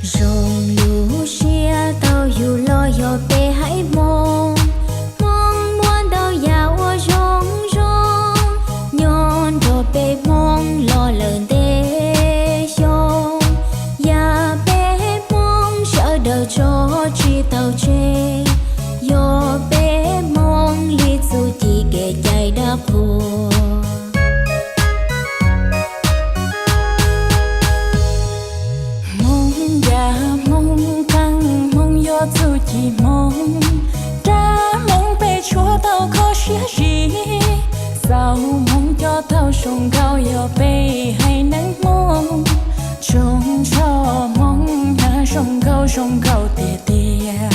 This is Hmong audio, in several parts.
Zoo lub siab tau yug los yog peb haiv Hmoob, Hmoob muaj ntau yam uas zoo zoo, nyob nrog peb Hmoob los lawm ntev xyoo. Yam peb Hmoob sawv daws tso tsis tau tseg, yog peb Hmoob li txuj ci kev cai dab qhuas. Hmoob yam Hmoob qeej, Hmoob yog txuj ci Hmoob, dab Hmoob peb tshuav tau kho siab zim, xaus Hmoob coj tau zoo nkauj yog peb haiv neeg Hmoob, tsoom tsho Hmoob hnav zoo nkauj zoo nkauj tiag tiag.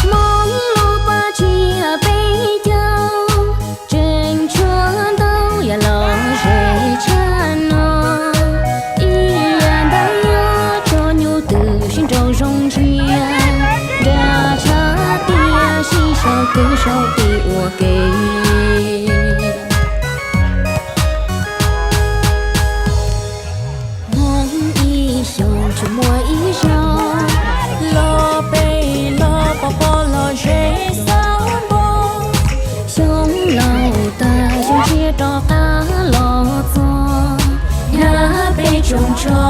Hmoob lub paj tsiab peb caug, tseem tshuav ntau yam los ze tshaj no. Ib yam ntawd yog tso nyuj twm sib nraus zoo ntsiag, nra tshaj tiaj sib sau kwv sau tij ua ke. Hmoob ib xyoos tsuas muaj ib zaug, los pem los pov pob los ze xab npog. Xyoo laus tag xyoo tshiab rov qab los txog, hnab peb tsoom tsho